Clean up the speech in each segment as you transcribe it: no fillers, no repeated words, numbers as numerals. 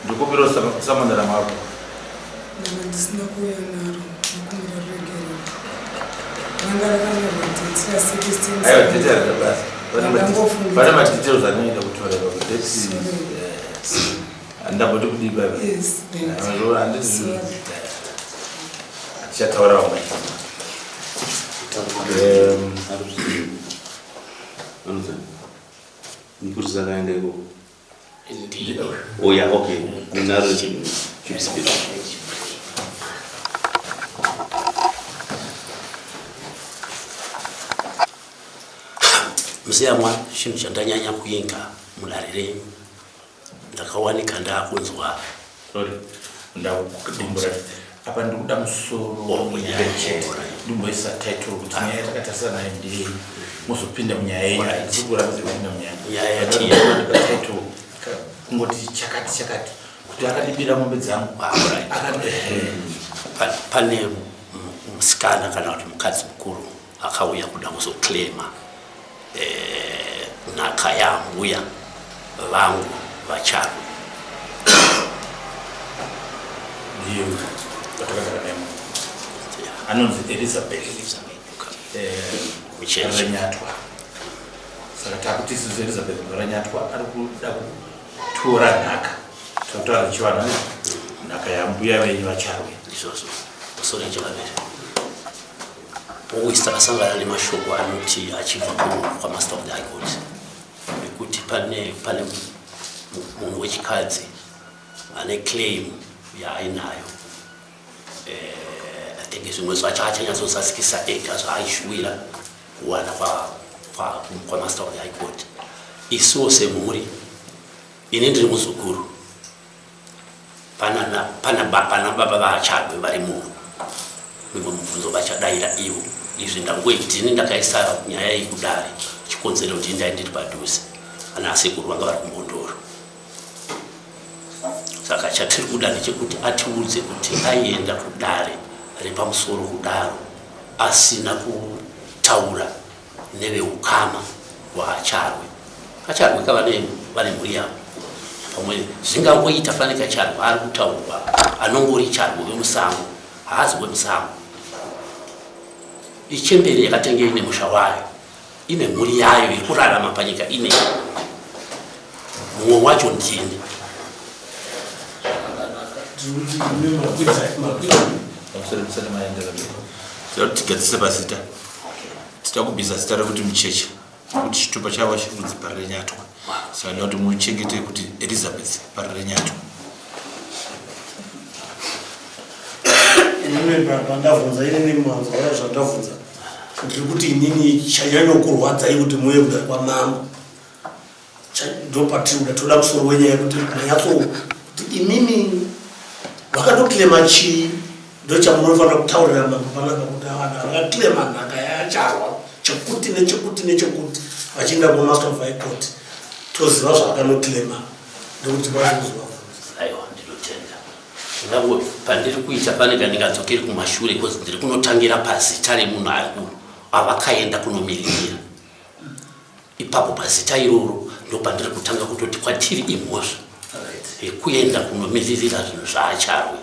Ndikumbira samandara mako. Ndanga ndisina kuuya naro ndokumbira ruregerero. Ranga rakanyorwa date ra 16. Aiwa date harina basa. Pane madetails anoenda kutora ipapo date. Handamboti kudii baba. Yes. Handiti. Tichataura vamwe. Mupurisa akaenda ikoko. Oh yeah, okay. Munaro chipisipiri. Musiyamwa chinhu chandanyanya kuinga mudare renyu ndakawanika ndakunzwa sorry ndakudimbura apa ndikuda musoro wenyaya chete ndimboisa title kuti nyaya yatakatarisa nayo ndei mozopinda munyaya yenyu ndikuramidza kupinda munyaya yatipa title kungoti chakati chakati kuti akandibira mombe dzangu pane musikana kana kuti mukadzi mukuru akauya kuda kuzoclaima eh, nhaka yambuya vangu vacharwe ndiye vatakagara naye anonzi Elizabeth eh, Ranyatwa saka takuti isusu Elizabeth Ranyatwa ari kuda kutora nhaka takutaura chivanhu nhaka yambuya venyu vacharwe izvozvo sorenje vaviri Always takasangana nemashoko anoti achibva kwaMaster of the High Court ekuti pane pane munhu wechikadzi ane claim yaainayo eh, I think zvimwe zvacho achanyatsozadzikisa ega zvaaishuwira kuwana kwaMaster of the High Court. Isuwo semhuri, ini ndiri muzukuru Pana pana pana baba vaCharwe vari muno. Mimwe mubvunzo vachadaira ivo. Izvi ndangoi ndini ndakaisa nyaya iyi kudare. Chikonzero ndini ndai ndiri padhuze. Ana asekuru vanga vari kuMhondoro. Saka chatiri kuda ndechekuti atiudze kuti aienda kudare repamusoro kudaro asina kutaura neveukama hwaCharwe. ACharwe ka vane vane mhuri yavo. Pamwe zvingangoita fanika Charwe ari kutaurwa anongori Charwe wemusango haazi wemusango. Ichembere yakatenge ine musha wayo ine mhuri yayo iri kurarama panyika ine mumwe wacho ndini. Tigadzise pazita. Tida kubvisa zita rekuti mucheche nekuti chitupa chavo chiri kunzi Parirenyatwa. Saka ndoda kuti muchengete kuti Elizabeth Parirenyatwa. Inini pandavhunza, inini manzwa zvandavhunza, ndiri kuti inini chanyanyokurwadzai kuti muuye kudare kwamambo, ndopatiri kuda, toda musoro wenyaya yekuti manyatso kuti imimi vakatoclaima chii. Ndochamunofanira kutaurira mambo panapa, kuti vanhu vakaclaima nhaka yacharwa chekuti nechekuti nechekuti, vachienda kumaster of high court, toziva zvaakanoclaima, ndokuti vazozovabvunza. Aiwa, ndinotenda. Ndingango pandiri kuita panenge ndingadzokeri kumashure, because ndiri kunotangira pazita remunhu ari avakaenda kunomiririra ipapo. Pazita iroro ndo pandiri kutanga kutoti kwatiri imhosva yekuenda kunomiririra zvinhu zvaacharwe.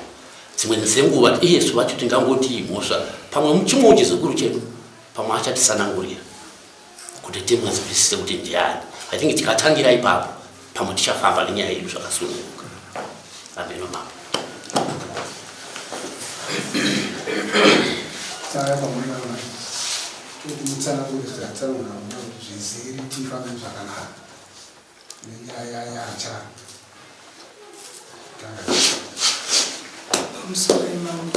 Dzimwe dzenguva iyesu vacho tingangoti imhosva, pamwe chimwewo chizukuru chedu pamwe achatisanangurira kuti timunzwisise kuti ndiani. I think tikatangira ipapo, pamwe tichafamba nenyaya yedu zvakasununguka. Ameno, mambo. Taya pamwe kuti mutsanangure zvatsanangura kuti zvizere, tifambe zvakanaka nenyaya yacha tanga. Pamusoro mambo,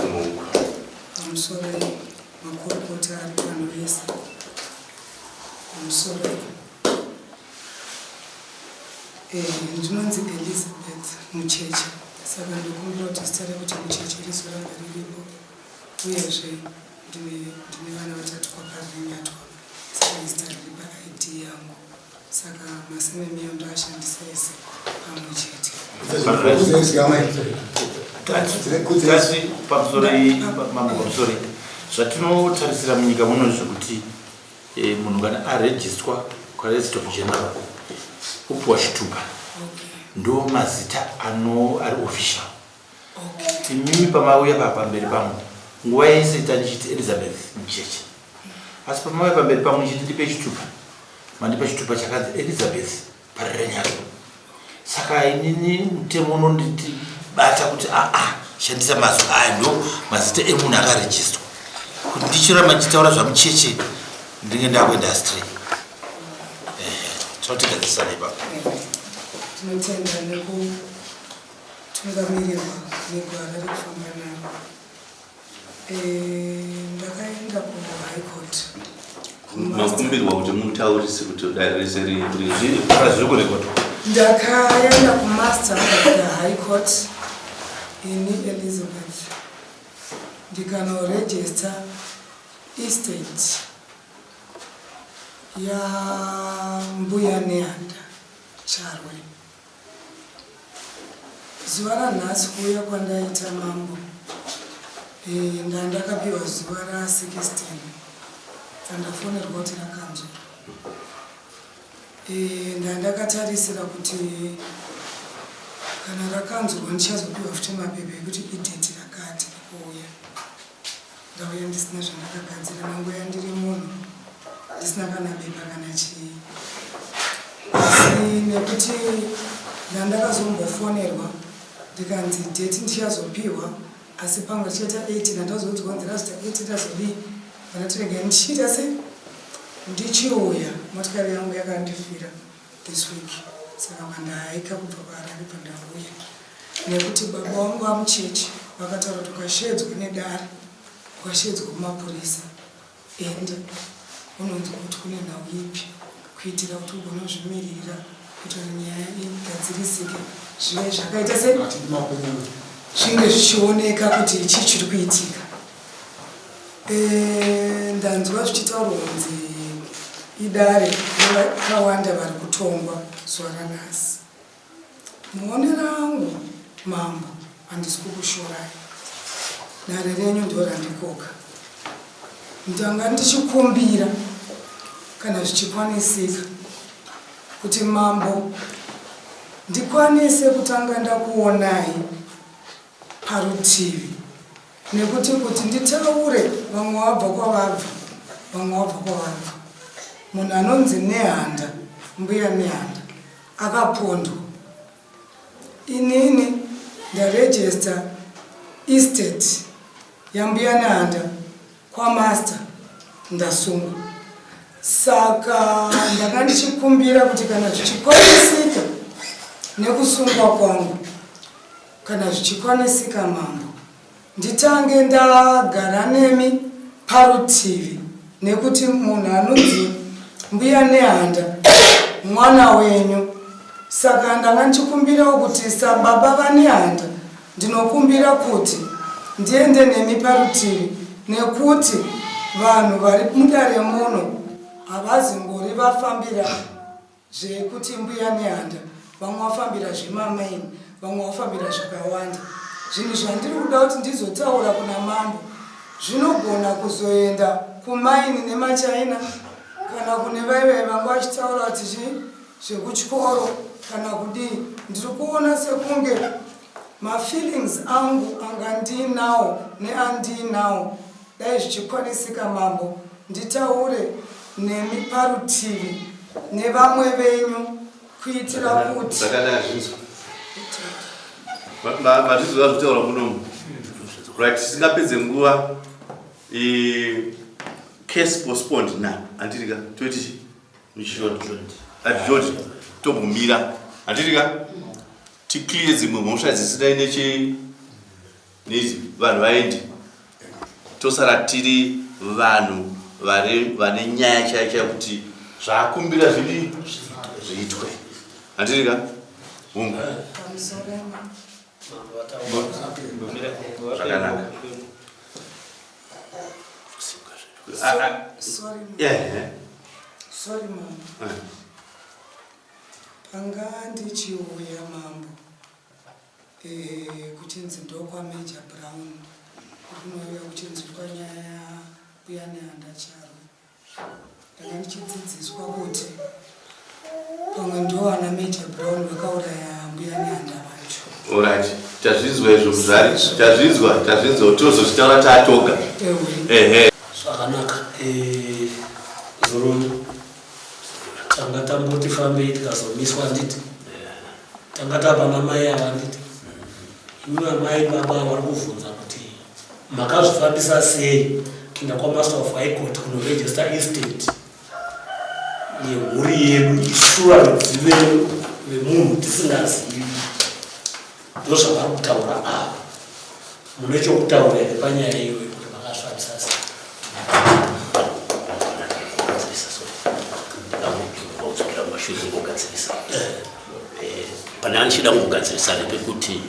pamusoro makurukota ari pano vese, pamusoro. Ndinonzi Elizabeth Mucheche, saka ndikumbira kuti zita rekuti Mucheche rizoramba riripo. Uyezve ndine vana vatatu kwaParirenyatwa, saka izita riri paID yangu, saka masurname yangu ndoashandisa ese pamwe chete. Tasi pamusoroi mambo, pamusoroi. Zvatinotarisira munyika muno zvekuti munhu kana arejistwa kwaregistrar of general, opiwa chitupa, ndo mazita ano ari official. Imimi pamauya pa pamberi pangu, nguva yese tandichiti Elizabeth Mucheche, asi pamauya pamberi pangu ndichiti ndipe chitupa, mandipa chitupa chakanzi Elizabeth Parirenyatwa. Saka inini mutemo unonditi bata kuti aa, shandisa mazwi aya, ndo mazita emunhu akarejistwa. Kuti ndichiramba ndichitaura zvamucheche, ndinge ndakuenda astray. Tinotigadzisana ipapo. Tinotenda nekutungamirirwa negwara rekufamba naro. Ndakaenda kuhigh court. Makumbirwa kuti mutaurise kuti dare rese zviri kurekodwa. Ndakaenda kumaster of the high court ini Elizabeth, ndikanoregister estate yambuya Nehanda Charwe. Zuva ranhasi kuuya kwandaita, mambo, ndandakapiwa zuva ra16, andafonerwa kuti rakanzwa. Ndandakatarisira kuti kana rakanzurwa ndichazopiwa futi mapepa ekuti idate rakati kuuya. Ndauya ndisina zvandakagadzira, nanguya ndiri munhu ndisina kana bepa kana chii, asi nekuti ndandakazombofonerwa ndikanzi date ndichazopiwa, asi pamwe tichaita 8, ndandazoudzwa kunzi razoita 8, razodii, ndandati regai ndichiita se ndichiuya. Motikari yangu yakandifira this week, saka pandahaika kubva kuHarare pandauya, nekuti baba vangu vamuchechi vakataura kuti ukashedzwa nedare, ukashedzwa kumapurisa, enda unonzwa kuti kune nhau ipi, kuitira kuti ugone kuzvimirira, kuitira kuti nyaya igadzirisike, zvive zvakaita se zvinge zvichioneka kuti chii chiri kuitika. Ndanzwa zvichitaurwa kunzi idare nevakawanda vari kutongwa zuva ranhasi. Muonero angu, mambo, handisi kukushorai, dare renyu ndo randikoka. Ndanga ndichikumbira kana zvichikwanisika kuti mambo ndikwanise kutanga ndakuonai parutivi, nekuti kuti nditaure, vamwe vabva kwavabva, vamwe vabva kwavabva. Munhu anonzi Nehanda, mbuya Nehanda akapondwa. Inini ndarejista estate yambuya Nehanda kwamaster, ndasungwa. Saka ndanga ndichikumbira kuti kana zvichikwanisika nekusungwa kwangu, kana zvichikwanisika mambo, nditange ndagara nemi parutivi nekuti munhu anonzi Mbuya Nehanda mwana wenyu. Saka ndanga ndichikumbirawo kuti sababa vaNehanda ndinokumbira kuti ndiende nemi parutivi nekuti vanhu vari mudare muno havazingori vafambira zvekuti Mbuya Nehanda, vamwe vafambira zvemamaini, vamwe vafambira zvakawanda. Zvinhu zvandiri kuda kuti ndizotaura kuna mambo zvinogona kuzoenda kumaini nemaChina kana kune vaivai vanga vachitaura kuti chii zvekuchikoro kana kudii. Ndiri kuona sekunge mafeelings angu anga ndiinawo neandiinawo, dai zvichikwanisika mambo nditaure nemi parutivi nevamwe venyu kuitira kuti Zvakanaka zvinzwa. Mazvizwa zvitaura munomu. Right, tisingapedze nguva. Case postponed na handiti ka toiti chi muchishona adjourned tombomira handiti ka ticlear dzimwe mhosva dzisina nechi nezi vanhu vaende tosara tiri vanhu vari vane nyaya chaiyo chaiyo kuti zvaakumbira zvidi zviitwe handiti ka hungu zvakanaka. Sorry, sorry mambo. Panga ndichiuya mambo, kuchinzi ndokwaMajor Brown kunouya kuchinzwikwa nyaya yaMbuya Nehanda Charwe, ndanga ndichidzidziswa kuti pamwe ndo ana Major Brown vakauraya Mbuya Nehanda vacho. Alright, tazvinzwa izvo muzvari, tazvinzwa, tazvinzwa, tozozvitaura taatoga. Ehe. Zvakanaka. Zororo, tanga tamboti fambei tikazomiswa handiti? Tanga tapana mai ava handiti? Imi amai baba vari kuvhunza kuti makazvifambisa sei kuenda kwaMaster of High Court kunoregister estate yemhuri yedu isu varidzi vemunhu tisingazivi. Ndozvavari kutaura ava. Mune chokutaura here panyaya iyoyo kuti makazvifambisa sei? Kudzokera kumashure kungogadzirisa. Pane andichida kungogadzirisa ndepekuti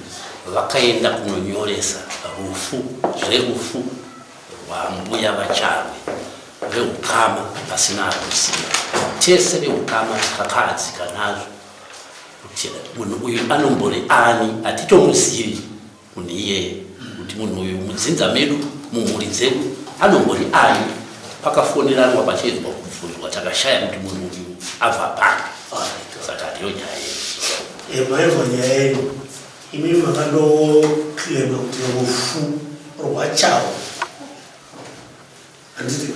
vakaenda kunonyoresa rufu zverufu rwambuya vaCharwe veukama pasina akuziva. Tese veukama takakahadzika nazvo kuti munhu uyu anombori ani, hatitomuzivi munhu iyeye, kuti munhu uyu mudzinza medu mumhuri dzedu anombori ani. Pakafoneranwa pachiedzwa kubvunzwa, takashaya kuti munhu uyu abva pani. Saka ndiyo nyaya yedu. Maizwa nyaya yenyu imimi makandoclaima kuti rufu rwaCharwe handiti?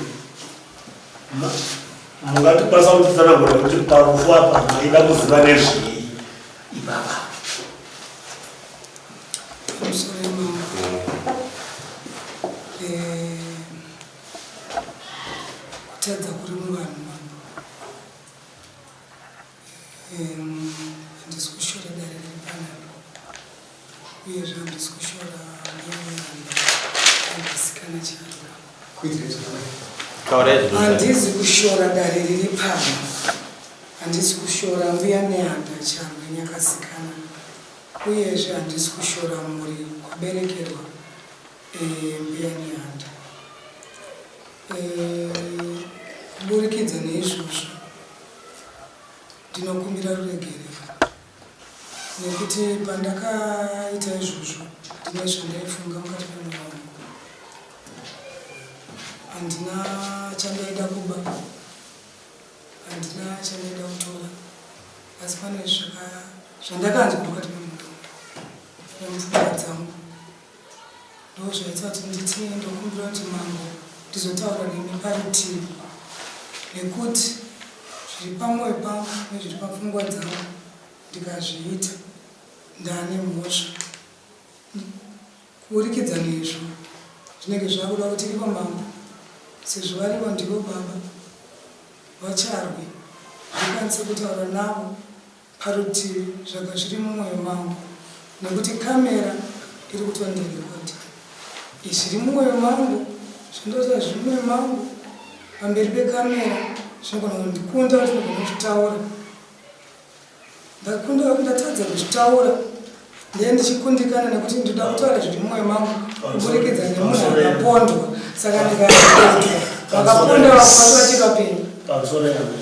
Mungatikwanisa kutitsanangura kuti parufu apa maida kuziva nezvei ipapa? Pamusoro mambo, kutadza kuri muvanhu mambo. Handisi kushora dare riri panapa, uyezve handisi kushora Mbuya Nehanda Nyakasikana Charwe. Handizi kushora dare riri pano, handisi kushora Mbuya Nehanda Charwe Nyakasikana, uyezve handisi kushora mhuri kwaberekerwa Mbuya Nehanda. Kuburikidza neizvozvo ndinokumbira ruregerero nekuti pandakaita izvozvo ndine zvandaifunga mukati memwoyo wangu. Handina chandaida kuba, handina chandaida kutora, asi pane zvandakanzwa mukati memwoyo nemupfungwa dzangu. Ndozvaita kuti nditi ndokumbira kuti mambo ndizotaura nemi parutivi nekuti zviri pamwoyo pangu nezviri papfungwa dzangu ndikazviita ndane mhosva. Kuburikidza nezvo zvinenge zvakuda kuti ivo mambo sezvo varivo ndivo baba. VaCharwe ndikwanise kutaura navo parutivi zvanga zviri mumwoyo mangu nekuti kamera iri kutondirekodha. Zviri mumwoyo mangu zvindotaura zviri mumwoyo mangu pamberi pekamera zvinogona kundikunda kuti ndogona kuzvitaura. Ndakunda ndatadza kuzvitaura ndee ndichikundikana nekuti ndoda kutaura zviri mumwoyo mangu kuburikidza nemunhu akapondwa saka ndikareketwa vakaponda vakwati vachiri vapenyu. Pamusoro yangu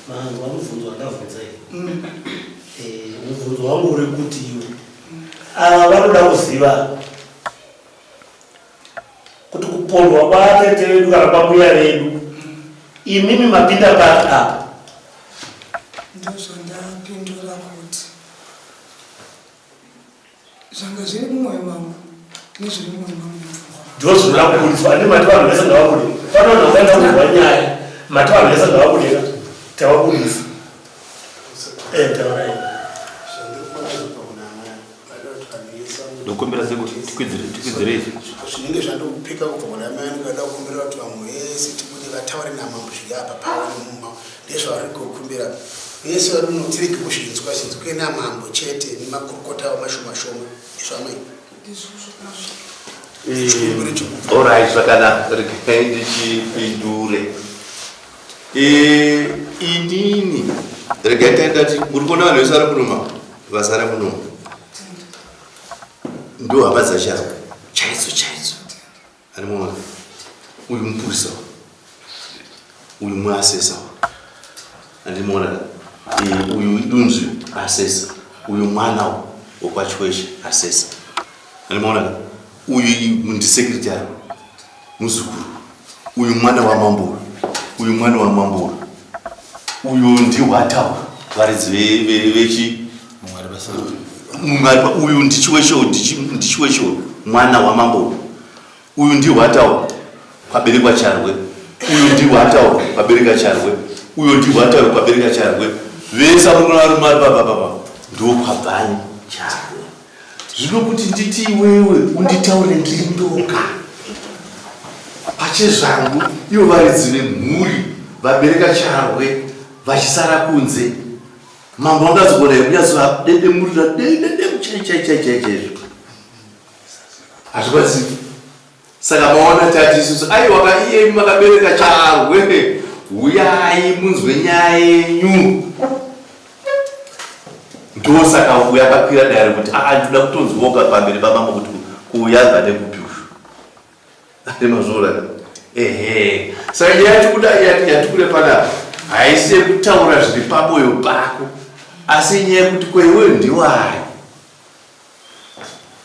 manzwa mubvunzo wandabvunza iyi. Mubvunzo wangu uri kuti iwe ava vanoda kuziva kuti kupondwa kwatete vedu kana kwambuya vedu imimi mapinda papi apa? Ndozvandapindura kuti zvanga zviri mumwoyo mangu nezviri mumwoyo mangu nepfungwa. Ndozvinoda kubudiswa andi mati vanhu vese ngavabude pano vanhu vakaenda kunzwa nyaya mati vanhu vese ngavabude ka tavabudisa eh taurai. Ndokumbira sekuru tikwidzire tikwidzirei. Zvinenge zvandokupika kubva kuna mai ndikada kukumbira kuti vamwe vese tibude vataure namambo zviri apa pavo nemumba ndezvavari kukumbira vese vari muno tirege kuzvinzwa zvinzwike namambo chete nemakurukota avo mashoma shoma izvo amai. Alright zvakanaka regai ndichipindure. Eh, inini regai taendati muri kuona vanhu vese vari kunoma vasara muno ndo hama dzacharo chaidzo chaidzo animona uyu mupurisa uyu muasesa andimona eh, uyu idunzvi asesa uyu mwana wokwachiweshe asesa andimona uyu ndisekretary Muzukuru uyu mwana wamambo uyu mwana wamambo uyu ndihwata varidzi vechi uyu ndichiwesho ndichiwesho mwana wamambo uyu ndihwata kwaberekwa charwe uyu ndihwata kwabereka charwe uyo ndihwata kwabereka charwe vese varume vari papapapa ndokwabvani charwe Zvino kuti nditi iwewe unditaure ndiri ndoga pachezvangu, ivo varidzi vemhuri vabereka charwe vachisara kunze, mambo angazogona here kunyatsovadedemurira dededemu chai chai chai chai chaizvo? Hazvikwanisiki. Saka maona tati isusu aiwa ka iyemi makabereka charwe huyai munzwe nyaya yenyu. Ndosaka uya akakwira dare kuti aa ndinoda kutonzwoka pamberi pamambo kuti kuuyabva nekupi uyu. Nemazvoona ehe. Saka nyaya yatikuda yatikure panapa haisi yekutaura zviri pamoyo pako asi inyaya yekuti ko iwewe ndiwani.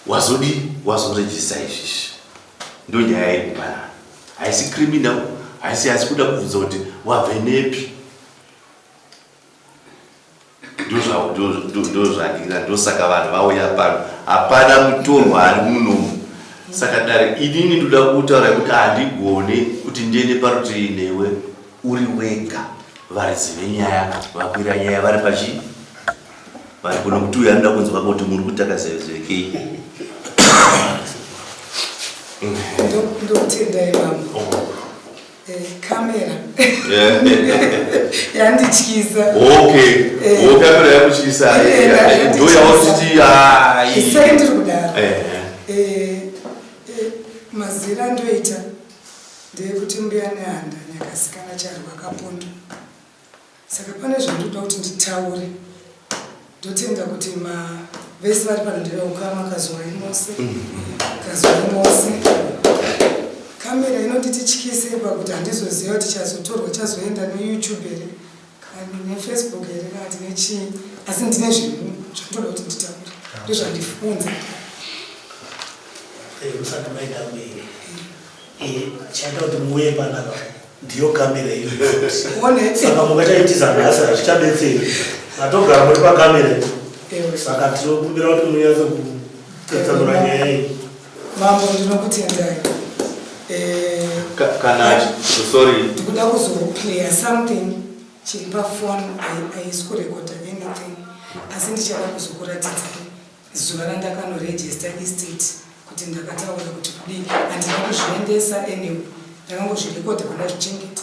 Wazodii wazoregister izvizvi ndonyaya iri panapa haisi criminal haisi haisi kuda kubvunza kuti wabve nepi ndozvandira ndosaka vanhu vauya pano hapana mutorwa ari munomu saka dare inini ndoda kutaura kuti handigone kuti ndiende parutivi newe uri wega varidzi venyaya vakwira nyaya vari pachii Vari kuno kuti uyu anoda kunzwa kuti muri kutaka zevekei. Ndokutendai mambo. Oh. Eh, kamera yandityisa. Okay. Eh. Oh, kamera yakutyisa. Eh, ndo yausiti hai. Saka ndiri kudaro. Eh. Mazira ndoita ndeyekuti mbuya nehanda nyakasikana charwa kapondo. Saka pane zvandinoda kuti nditaure. Ndotenda kuti ma vese vari pano ndeveukama kazuwai mose. Kazuwai mose. Kamera inonditityise pakuti handizoziva kuti chazotorwa chazoenda neYouTube here kana neFacebook here kana kuti nechii asi ndine zvinhu zvandinoda kuti nditaure ndozvandifunza. Eh, musati maenda mberi. Eh, chaita kuti muuye panapa ndiyo kamera iyo saka mungachaitiza nhasi hazvichabetseri matogara muri pakamera saka tinokumbira kuti munyatso kutsanura nyaya iyi mambo ndinokutendai eh, kana sorry ndikuda kuzoplayer something chiri pafone haisi kurekodha anything asi ndichada kuzokuratidzai Zuva randakano register estate kuti ndakataura kuti kudii handina kuzviendesa anyway ndakangozvirekodha pandazvichengeta.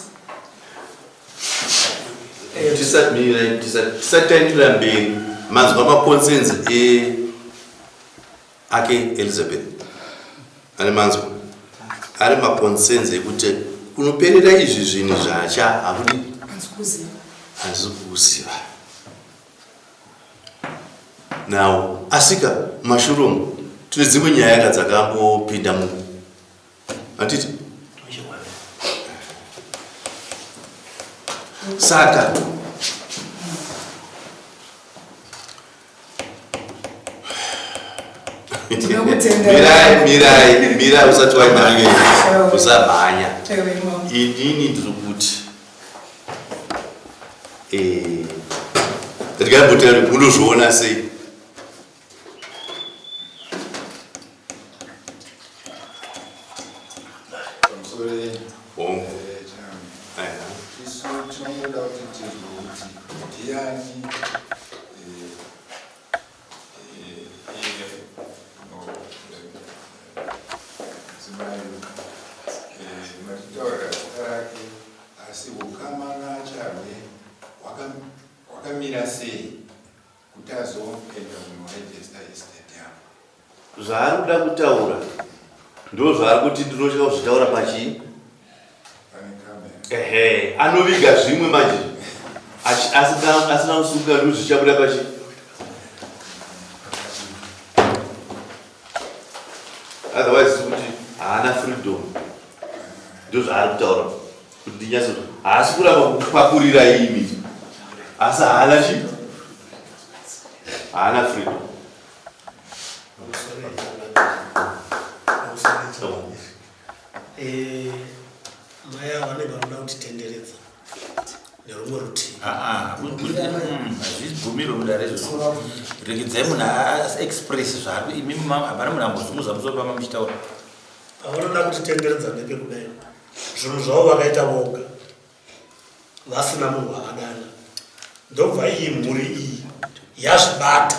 Tisati taendera mberi, manzwa maconcerns e ake Elizabeth ane manzwa ari maconcerns ekuti kunoperera izvi zvinhu zvacha hakudi handisi kuziva now. Asika mumashure umu tine dzimwe nyaya ka dzakambopinda mu, handiti? Saka mirai, mirai, mirai, usati waimhanya, usamhanya. Inini ndiri kuti ndikambotari munozviona sei? Pamusoro yenyu. Hongu. Chairman. Isu tinongoda kuti tizwe kuti ndiani iye mudzimai matitaurira zita rake, asi ukama naCharwe hwakamira sei kuti azoenda kunoregister estate yavo? Zvaari kuda kutaura ndo zvaari kuti ndinotya kuzvitaura pachii. Pane kamera. Ehe, anoviga zvimwe manje asina kusunga ndo zvichabuda pachi. Otherwise kuti haana freedom, ndo zvaari kutaura kuti ndinyatso haasi kuramba kupakurira imi, asi haana chi haana freedom. Mai ava vanenge vanoda kutitenderedza nerumwe rutivi. Hazvibvumirwe mudare izvozvo. Regedzai munhu express zvaari. Imi hapana munhu ambozunguza musoro pama muchitaura. Pavanoda kutitenderedza ndepekudai, zvinhu zvavo vakaita voga vasina munhu wakadana, ndobva iyi mhuri iyi yazvibata.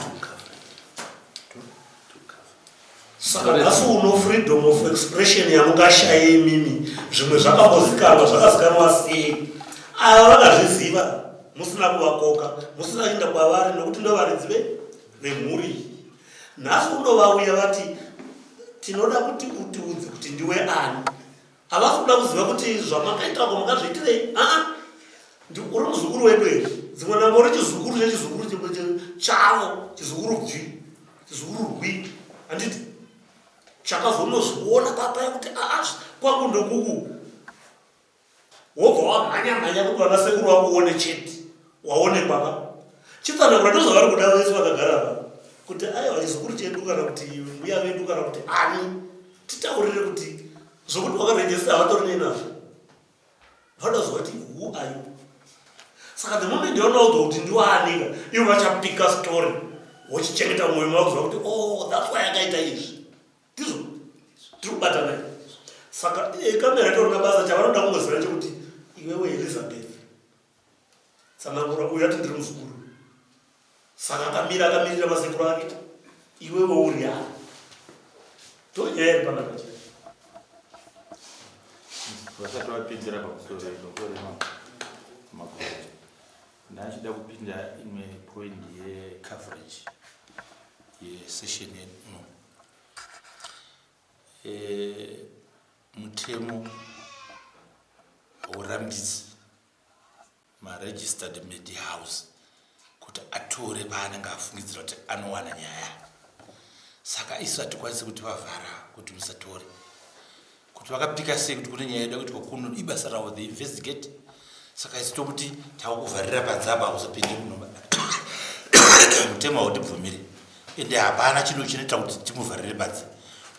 Saka nhasi uno freedom of expression yamungashaye imimi, zvimwe zvakambozikanwa, zvakazikanwa sei? Ava vakazviziva musina kuvakoka, musina kuenda kwavari, nokuti ndovaridzi vemhuri iyi. Nhasi uno vauya vati tinoda kuti utiudze kuti ndiwe ani. Havasi kuda kuziva kuti zvamakaitako makazviitirei. Aa, uri muzukuru wedu here? Dzimwe nhambo uri chizukuru chechizukuru chavo, chizukuru bvi, chizukuru rwi, handiti? Chakazonozviona papaya kuti aa, kwangu ndokuku, wobva wamhanya mhanya kuti vana sekuru vakuone chete, waonekwa ka. Chitsanangura, ndozvavari kuda vese vakagara pa kuti aiwa, chizukuru chedu kana kuti mbuya vedu kana kuti ani, titaurire kuti zvokuti wakarejesta havatori nei nazvo. Vanoziva kuti who are you. Saka the moment yaunaudzwa kuti ndiwaanika, ivo vachapika story, wochichengeta mwoyo mavo kuziva kuti oh, that's why akaita izvi. Ndizvo tiri kubatana. Saka kamera itorina basa. Chavanoda kungoziva chekuti iwewe Elizabeth, tsanangura. Uyu ati ndiri muzukuru, saka akamira akamirira masekuru ake. Iwewe uri ani? Ndonyaya iri panapa chete. Vasati vapindira pamusoro makore, ndachida kupinda imwe point yecoverage yesession yedu. Mutemo haurambidzi maregistered media house kuti atore paanenge afungidzira kuti anowana nyaya. Saka isu hatikwanisi kuti vavhara kuti musatore. Kuti vakapika sei kuti kune nyaya ida kuitwa kuno, ibasa ravo, they investigate. Saka isu tokuti takukuvharira panze apa, usapinde muno, mutemo hautibvumiri, ende hapana chinhu chinoita kuti timuvharire panze.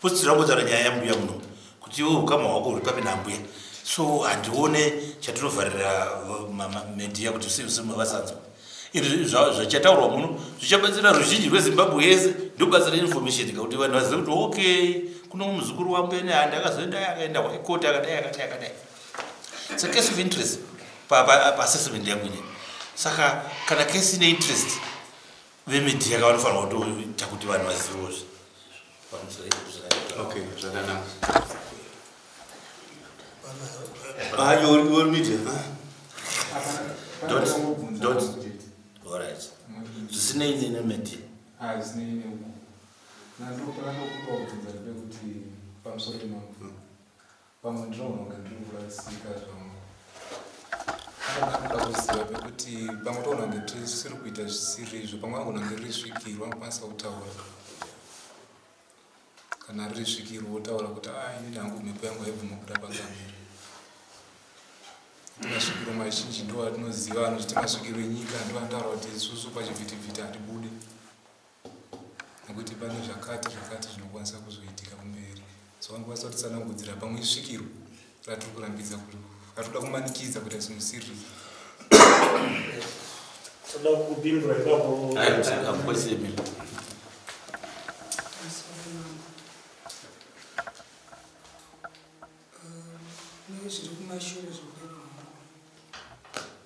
Posi tirangotaura nyaya yambuya muno kuti iwe ukama hwako huri papi nambuya. So handione chatinovharira media kuti vasanzwa. Izvi zvachataurwa muno zvichabatsira ruzhinji rweZimbabwe yese. Ndobatsira information kakuti vanhu vazive kuti okay, kuno muzukuru wangu ene handi akazoenda, akaenda kwaikoti, akadai, akadai, akadai. It's a case of interest paassessment yangu inini. Saka kana case ine interest, vemedia ka vanofanirwa kutoita kuti vanhu vazivewo. Okay, zvakanaka. Ah, you're media, huh? Don't. Alright. Zvisinei nemedia. Ah, zvisinei neuku. Nandopakanokupa kubvunza ndepekuti pamusoro pemambo. Pamwe ndinoona kunge ndiri kurasika zvangu. Anoda kuziva pekuti pamwe toona kunge tisiri kuita zvisiri izvo, pamwe angona kunge riri svikiro anokwanisa kutaura. Kana riri svikiro wotaura kuti ah inini hangu mhepo yangu haibvuma kuda pakamera. Masvikiro mazhinji ndo atinoziva anozviti masvikiro enyika ndo anotaura kuti isusu pachivhitivhiti hatibude. Nekuti pane zvakati zvakati zvinokwanisa kuzoitika kumberi. So vanokwanisa kutitsanangudzira pamwe isvikiro ratiri kurambidza ratoda kumanikidza kuita zvinhu zvisiri. Toda kupindura ipapo. Nezviri kumashure zveupenyu hwangu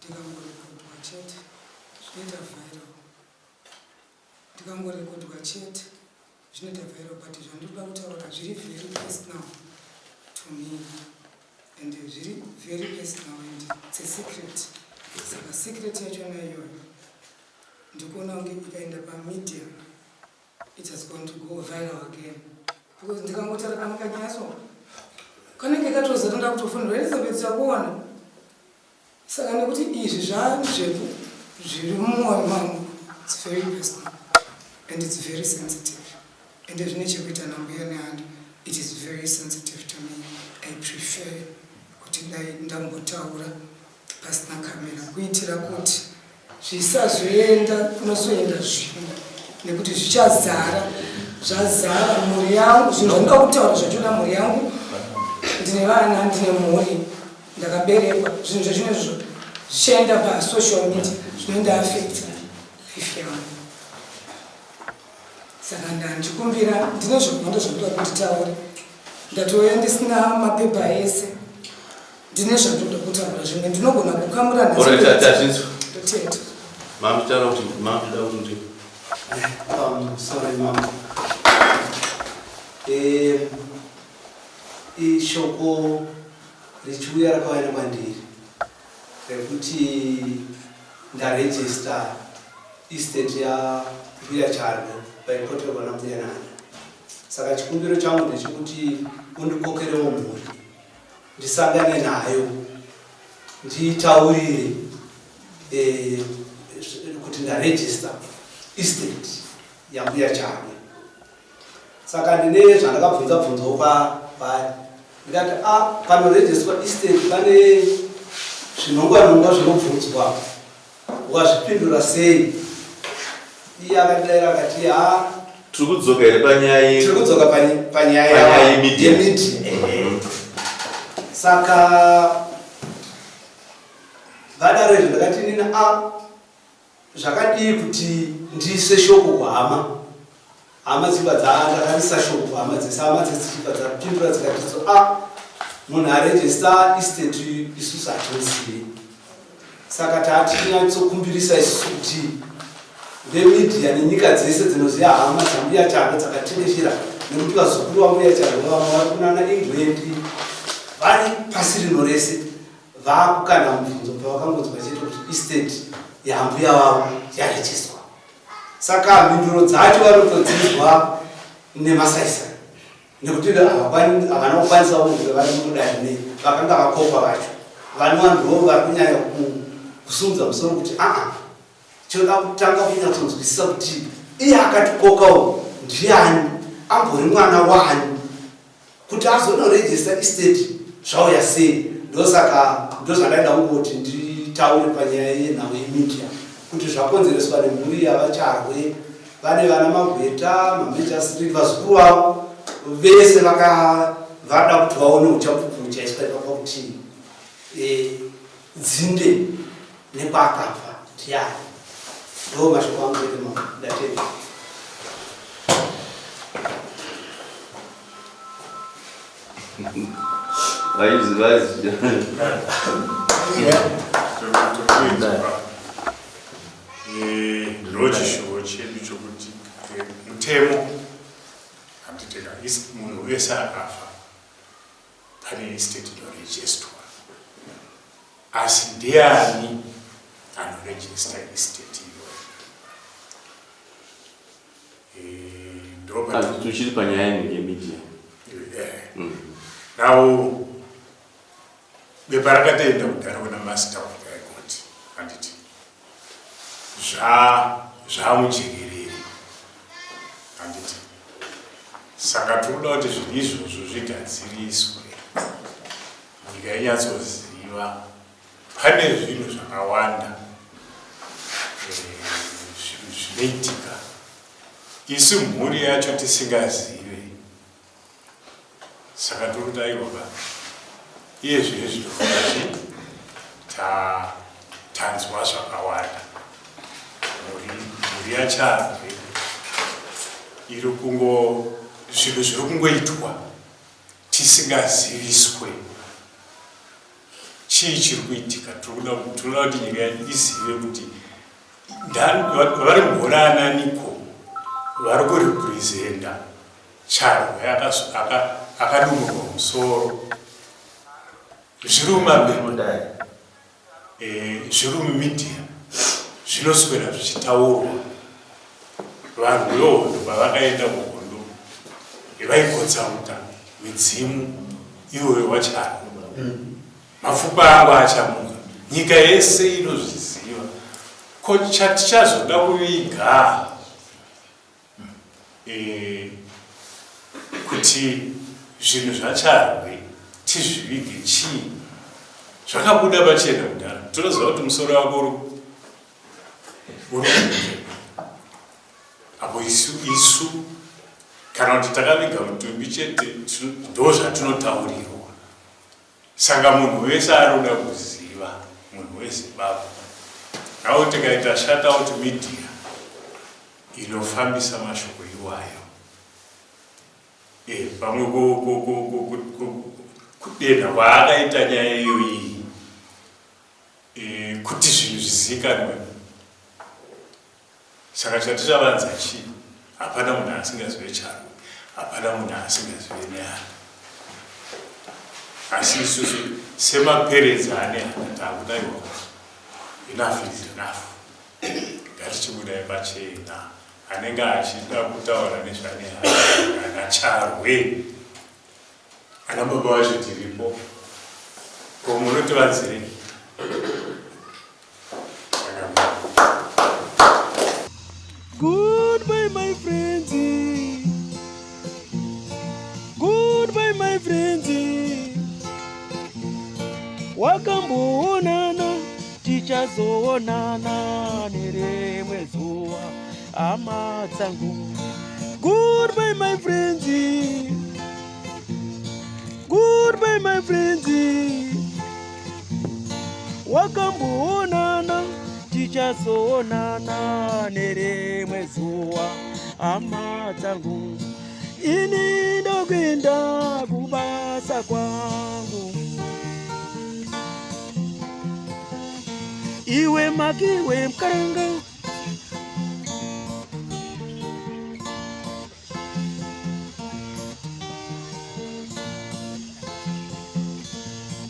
ndikangorekodwa chete zvinoita viral ndikangorekodwa chete zvinoita viral but zvandinoda kutaura zviri very personal to me and zviri very personal and it's a secret saka secret yachona iyoyo ndikuona kunge ikaenda pamedia it has gone to go viral again because ndikangotaura kamwe kanyaya so kanenge katozara ndakutofonera Elizabeth takuona saka nekuti izvi zvazveku zviri mumwoyo mangu it's very personal and it's very sensitive and zvine chekuita nambuya nehanda it is very sensitive to me. I prefer kuti dai ndambotaura pasina kamera kuitira kuti zvisazoenda kunosoenda zvimwe nekuti zvichazara zvazara mhuri yangu zvinhu zvandinoda kutaura zvachona mhuri yangu ndine vana ndine mhuri ndakaberekwa zvinhu zvachona izvo zvichaenda pasocial media zvinoenda affect life yangu saka ndandikumbira ndine zvakawanda zvandoda kuti nditaure ndatouya ndisina mapepa ese ndine zvandoda kutaura zvimwe ndinogona kukamura nhasi ndotenda Mamutaura kuti mamuda kuti Sorry mama. Ishoko richiuya rakauya nekwandiri rekuti ndarejista estate yambuya Charwe paipoterwa nambuya Nana. Saka chikumbiro changu ndechekuti undikokerewo mhuri ndisangane nayo nditaurire eh, kuti ndarejista estate yambuya Charwe. Saka ndine zvandakabvunza bvunzawo paari ndikati a ah, panorejistwa estate pane zvinongwa nongwa zvinobvunzwa wazvipindura sei? Iye akatidaira akati ha tiri kudzoka here panyaya tiri kudzoka panyaya yemedia saka vadaro izvo ndakati nini a Zvakadii kuti ndiise shoko kuhama? Hama dzichibva dza ndakaisa shoko kuhama dzese, hama dzese dzichibva dzapindura dzikati so a munhu arejista estate isusu hatimuzivi. Saka tatinyatsokumbirisa isusu kuti vemedia nenyika dzese dzinoziva hama dzambuya Charwe dzakatekeshera nekuti vazukuru vambuya Charwe vamwe vari kunana England vari pasi rino rese Vakukanda mubvunzo pavakangonzwa chete kuti estate yaambuya vavo yarejistwa. Saka mhinduro dzacho vanotodzinzwa nemasaisai nekuti havana kukwanisa kunge vari mudare nei vakanga vakokwa vacho vanova ndivo vari kunyanya kusumudza musoro kuti aa Tinoda kutanga kunyatsonzwisisa kuti iye akatikokawo ndiani, ambori mwana waani, kuti azonorejista estate zvauya sei. Ndosaka ndozvandaida kungoti nditaure panyaya yenhau yemedia kuti zvakonzereswa nemhuri yavaCharwe vane vana magweta, mamajastret, vazukuru vavo vese vaka vada kuti vaone uchapupu huchaiswa ipapa kuti e, dzinde nekwaakabva ndiani ndo mashoko angu ete mambo ndatenda. Vaizi vaizi. Ndiro chishuwo chedu chokuti mutemo handiteka munhu wese akafa pane estate inorejestwa asi ndiani anorejista estate iyoyo. Tuchiri panyaya yenyu yemedia. Now bepa rakatoenda kudhara kuna master of the court, handiti? Zvamujekerere, handiti? Saka tiri kuda kuti zvinhu izvozvo zvigadziriswe, nyika inyatsoziva pane zvinhu zvakawanda zvinoitika isu mhuri yacho tisingazive. Saka tiri kuti aiwa, iye zvinezvi tofunga chi tanzwa zvakawanda. Mhuri yaCharwe iri kungo, zvinhu zviri kungoitwa tisingaziviswe chii chiri kuitika. Tinoda kuti nyika izive kuti vari mhora ananiko vari kurepresenta Charwe akadumurwa musoro. Zviri mumapepa, zviri mumedia, zvinoswera zvichitaurwa. Vanhu vehondo pavakaenda kuhondo vaikotsa midzimu iyoyo waCharwe, mapfupa angu achamuka. Nyika yese inozviziva. Ko chatichazoda kuviga kuti zvinhu zvaCharwe tizvivige chii? Zvakabuda pachena kudhara. Tinoziva kuti musoro wako uri apo. Isu kana kuti takaviga mutumbi chete, ndo zvatinotaurirwa. Saka munhu wese ari kuda kuziva, munhu weZimbabwe nao, tikaita shout out media inofambisa mashoko iwayo, pamwe kudenha kwaakaita nyaya iyoyi, kuti zvinhu zvizivikanwe. Saka chatichavanza chii? Hapana munhu asingazive Charwe, hapana munhu asingazive Nehanda, asi isusu semaperedzi ane handa takudaiwa, enough is enough. Ngatichibudai pachena. Anenge achida kutaura nezvaNehanda ana Charwe, ana baba vacho tiripo. Ko munotivanzirei? Goodbye, my friends. Goodbye, my friends. Wakamboonana, tichazoonana nerimwe zuva, hama dzangu. Goodbye, my friends. Goodbye, my friends. Wakamboonana, tichazoonana nerimwe zuva, hama dzangu. Ini ndokuenda kubasa kwangu. Iwe makiwe mukaranga.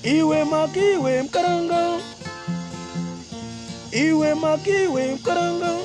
Iwe makiwe mukaranga. Iwe makiwe mukaranga.